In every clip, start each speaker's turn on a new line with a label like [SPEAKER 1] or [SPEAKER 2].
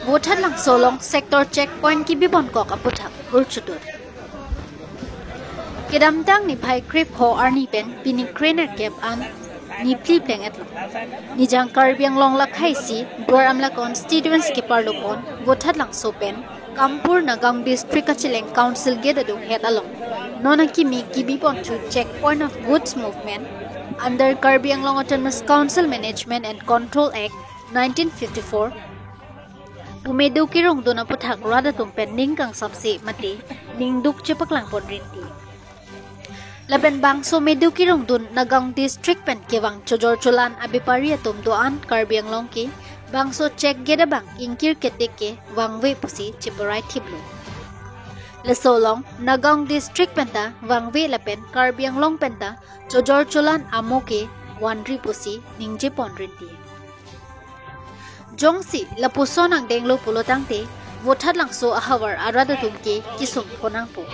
[SPEAKER 1] Vothat lang solong sector checkpoint ki bibon kok aputhak urchudut. Kedamtang ni bhai krip ho arni pen pini craner cap an ni pli pleng etlo. Nijang Karbi Anglong la khaisi Duar Amla constituency ki parlupon vothat lang so pen Kampur Nagaon district achileng council gate adu head along. Nona kimi kibipon to checkpoint of goods movement under Karbi Anglong Autonomous Council Management and Control Act 1954. Umedu kirong dona puthak rada tumpen ningkang samsi mati ningduk chepaklang pon rinti. Laben bangso medu kirong dun Nagaon district pen kewang chojor cholan abipari atum doan Karbi Anglong ki bangso check geda bang ingkir keteke wangwe pusi chiparai thiblo. Lesolong Nagaon district penta wangwe lapen Karbi Anglong penta chojor cholan amoke wanri pusi ningje pon rinti. Jongsi lapuson ang denglo pulotang te vothat langso ahawar arada tumke kisum phonang po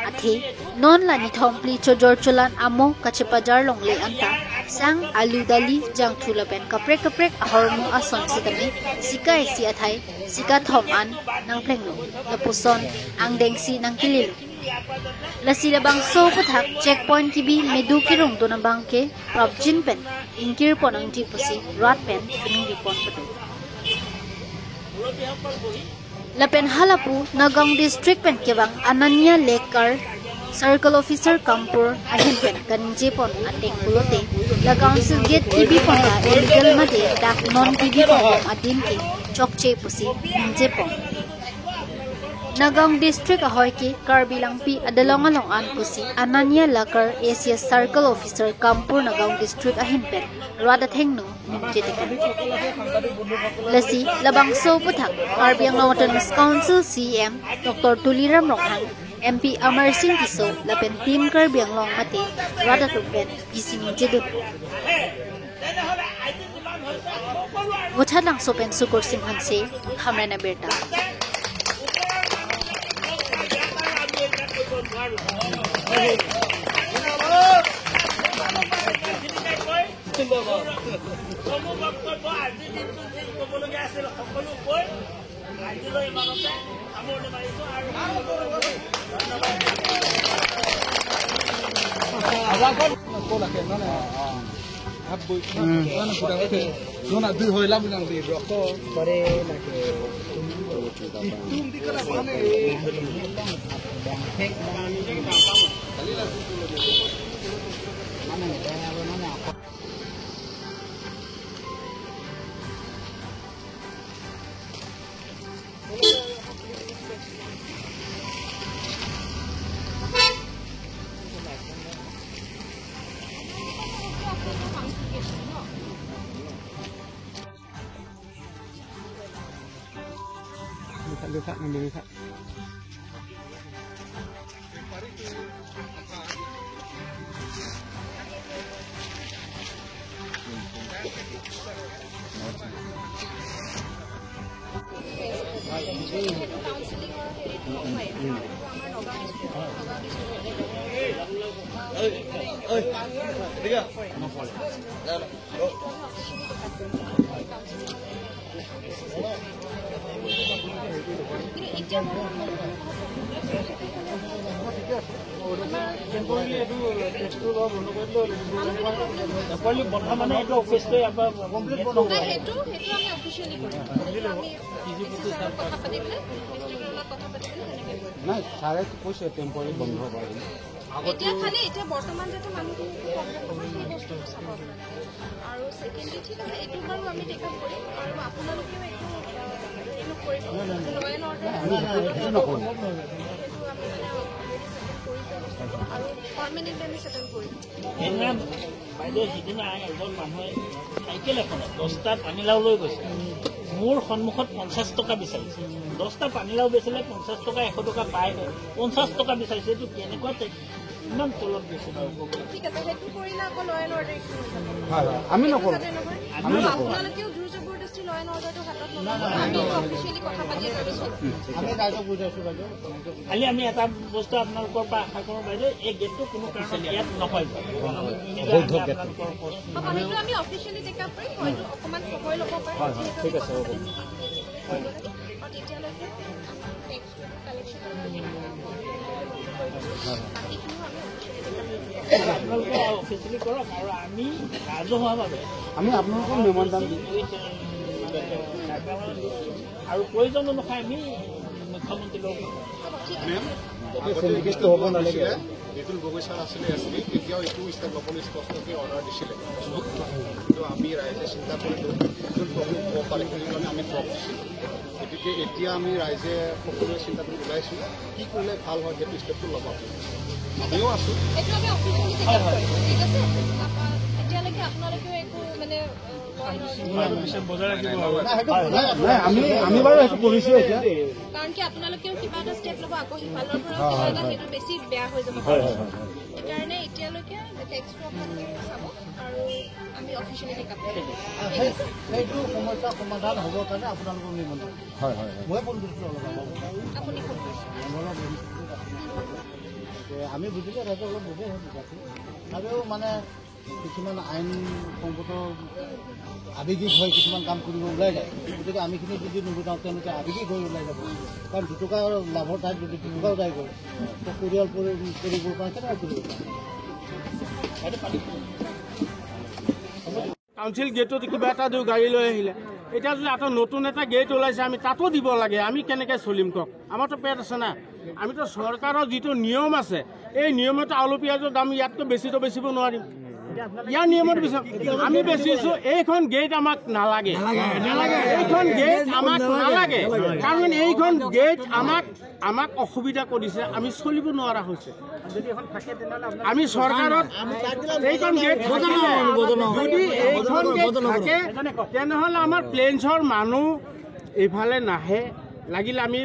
[SPEAKER 1] athe non la ni thompli chojor cholan amo kachepajar longle anta sang alu dali jangthu lapen kaprek kaprek ahormu ason sitame sika esi athai sika thom an nangplenglo lapuson ang dengsi nangkilil lasi labang so puthak checkpoint kibi medu kirong donabang ke prabjin pen ingkir ponang ti pusi rat pen tuming ripon patu. Lapen halapu Nagaon district pen kewang Ananya Lekar circle officer Kampur ahin pen kanje pon ateng pulote la council gate kibi pon la illegal mate dak non kibi pon adin ke chokche pusi nje pon. Nagaon district ahoy ke Karbi Langpi adalong along an pusi Ananya Lakar Asia circle officer Kampur Nagaon district ahin pen rada thengno nimje tekan. Lasi labangso puthak Karbi Anglong Autonomous Council CM Dr. Tuliram Ronghang MP Amar Singh Tiso lapen team Karbi Anglong mate rada tumpen bisi nimje dut. Vothat langso pen Sukur Simhanse Hamrena Berta.
[SPEAKER 2] নাই ছাৰে কৈছে temporary বন্ধ কৰে।
[SPEAKER 3] এতিয়া খালি এতিয়া বৰ্তমান যাতে মানুহখিনি একো প্ৰব্লেম নহয় সেই বস্তুটো চাব আপোনালোকে। আৰু ছেকেণ্ডলি ঠিক আছে এইটো বাৰু আমি টেক আপ কৰিম আৰু আপোনালোকেও একো হেৰি নকৰিব, ল এণ্ড অৰ্ডাৰ সেইটো আমি মানে অলৰেডি ছেটেল কৰিছোঁ বস্তুটো আৰু পাৰ্মানেণ্টলি আমি ছেটেল কৰিম।
[SPEAKER 4] সেইদিনা বাইদেউ সিদিনা এজন মানুহে চাইকেল এখনত 10টা পানীলাও লৈ গৈছে, মোৰ সন্মুখত 50 টকা বিচাৰিছে। 10টা পানীলাও বেচিলে 50 টকা 100 টকা পায়, 50 টকা বিচাৰিছে। এইটো কেনেকুৱা ইমান তলত গৈছে বাৰু?
[SPEAKER 3] ঠিক আছে, সেইটো কৰিলে আকৌ ল এণ্ড অৰ্ডাৰ ইছ্যু হৈ যাব।
[SPEAKER 2] আমি নকৰোঁ,
[SPEAKER 3] আপোনালোকেও জোৰ জবৰদস্তি ল এণ্ড অৰ্ডাৰটো হাতত নল'ব। আমি অফিচিয়েলি কথা পাতি তাৰপিছত
[SPEAKER 2] আমি ৰাইজক বুজাইছোঁ বাইদেউ।
[SPEAKER 4] খালি আমি এটা বস্তু আপোনালোকৰ পৰা আশা কৰোঁ বাইদেউ, এই গেটটো কোনো কাৰণত ইয়াত নহয়।
[SPEAKER 3] সেইটো আমি অফিচিয়েলি টেক আপ কৰিম, হয়তো অকণমান সময় ল'ব পাৰে।
[SPEAKER 2] ঠিক আছে, হ'ব।
[SPEAKER 3] আৰু আৰু তেতিয়ালৈকে আমি টেক্সটো কালেকশ্যন বাকীখিনিও আমি
[SPEAKER 4] আপোনালোকে অফিচিয়েলি কৰক আৰু আমি ৰাজহুৱাভাৱে
[SPEAKER 2] আমি আপোনালোকক মেমৰেণ্ডাম দিম
[SPEAKER 4] আৰু প্ৰয়োজন অনুসাৰে আমি মুখ্যমন্ত্ৰীৰ লগত
[SPEAKER 2] হ'ব নালাগে।
[SPEAKER 5] নিতুল গগৈ ছাৰ আছিলে এছ পি, তেতিয়াও এইটো ষ্টেপ ল'বলৈ স্পষ্টকৈ অৰ্ডাৰ দিছিলে। কিন্তু আমি ৰাইজে চিন্তা কৰিলোঁ এইটো প্ৰব্লেম হ'ব পাৰে, সেইকাৰণে আমি ড্ৰপ দিছিলোঁ। গতিকে এতিয়া আমি ৰাইজে সকলোৱে চিন্তা কৰি ওলাইছোঁ কি কৰিলে ভাল হয়, সেইটো ষ্টেপটো ল'ব আমিও আছোঁ।
[SPEAKER 3] এতিয়ালৈকে আপোনালোকেও একো মানে
[SPEAKER 2] আমি বাৰু সেইটো কৰিছোঁ এতিয়া,
[SPEAKER 3] কাৰণ কি আপোনালোকেও কিবা এটা ষ্টেপ ল'ব, আকৌ সিফালৰ পৰা কিবা এটা, সেইটো বেছি বেয়া হৈ যাব। সেইকাৰণে এতিয়ালৈকে টেক্সটো আপোনালোকে চাব আৰু আমি অফিচিয়েলি টেক আপ কৰিম।
[SPEAKER 6] সেইটো সমস্যা সমাধান হ'বৰ কাৰণে আপোনালোকক নিমন্ত্ৰণ।
[SPEAKER 2] হয় হয়,
[SPEAKER 6] মই ফোন কৰিছিলোঁ অলপ,
[SPEAKER 3] আপুনি ফোন কৰিছে,
[SPEAKER 6] আমি বুজিলোঁ, ৰাইজে অলপ বুজে বুজাইছোঁ। তথাপিও মানে কিছুমান আইন সংগত আৱেগিক হৈ কিছুমান কাম কৰিব ওলাই যায়। গতিকে আমিখিনি যদি নুবুজাওঁ তেওঁলোকে আৱেগিক হৈ ওলাই যাব। কাৰণ দুটকা লাভৰ ঠাইত যদি দুটকাও যায়গৈ, তো পৰিয়াল কৰিবৰ কাৰণে কেনেকৈ কৰিব পাৰে?
[SPEAKER 7] কাউন্সিল গেটত কিবা এটা দিওঁ, গাড়ী লৈ আহিলে। এতিয়া যদি এটা নতুন এটা গেট ওলাইছে, আমি তাতো দিব লাগে। আমি কেনেকৈ চলিম কওক? আমাৰতো পেট আছে না। আমিতো চৰকাৰৰ যিটো নিয়ম আছে, এই নিয়মতে আলু পিঁয়াজৰ দাম ইয়াতকৈ বেছিতো বেচিব নোৱাৰিম। ইয়াৰ নিয়মত আমি বেচিছোঁ। এইখন গেট আমাক নালাগে, এইখন গেট আমাক নালাগে, কাৰণ এইখন গেট আমাক অসুবিধা কৰিছে, আমি চলিব নোৱাৰা হৈছে। আমি চৰকাৰত এইখন গেট যদি এইখন গেট থাকে তেনেহ'লে আমাৰ প্লেইনছৰ মানুহ এইফালে নাহে। লাগিলে আমি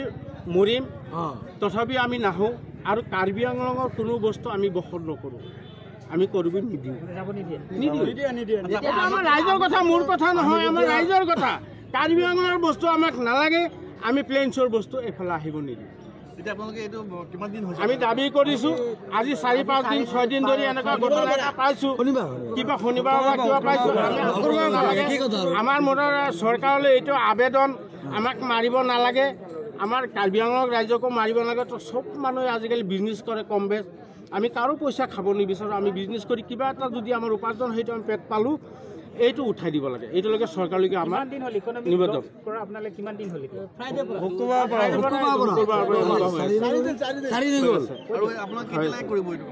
[SPEAKER 7] মৰিম, তথাপিও আমি নাহোঁ। আৰু কাৰ্বি আংলঙৰ কোনো বস্তু আমি বসত নকৰোঁ, আমি কৰিব নিদিওঁ। আমাৰ ৰাইজৰ কথা, মোৰ কথা নহয়, আমাৰ ৰাইজৰ কথা। কাৰ্বি আংলঙৰ বস্তু আমাক নালাগে, আমি প্লেইনছৰ বস্তু এইফালে আহিব নিদিওঁ। আমি দাবী কৰিছোঁ। আজি 4-5 দিন 6 দিন ধৰি এনেকুৱা ঘটনা এটা পাইছোঁ, কিবা শনিবাৰ বা কিবা পাইছোঁ। আমাৰ মনৰ চৰকাৰলৈ এইটো আবেদন, আমাক মাৰিব নালাগে, আমাৰ কাৰ্বি আংলং ৰাইজকো মাৰিব নালাগে। তো চব মানুহে আজিকালি বিজনেছ কৰে কম বেছ। আমি কাৰো পইচা খাব নিবিচাৰোঁ। আমি বিজনেছ কৰি কিবা এটা যদি আমাৰ উপাৰ্জন সেইটো আমি পেট পালোঁ, এইটো উঠাই দিব লাগে। এইটোলৈকে চৰকাৰলৈকে আমাৰ নিবেদন।
[SPEAKER 5] আৰু আপোনাক কেতিয়ালৈ কৰিব এইটো?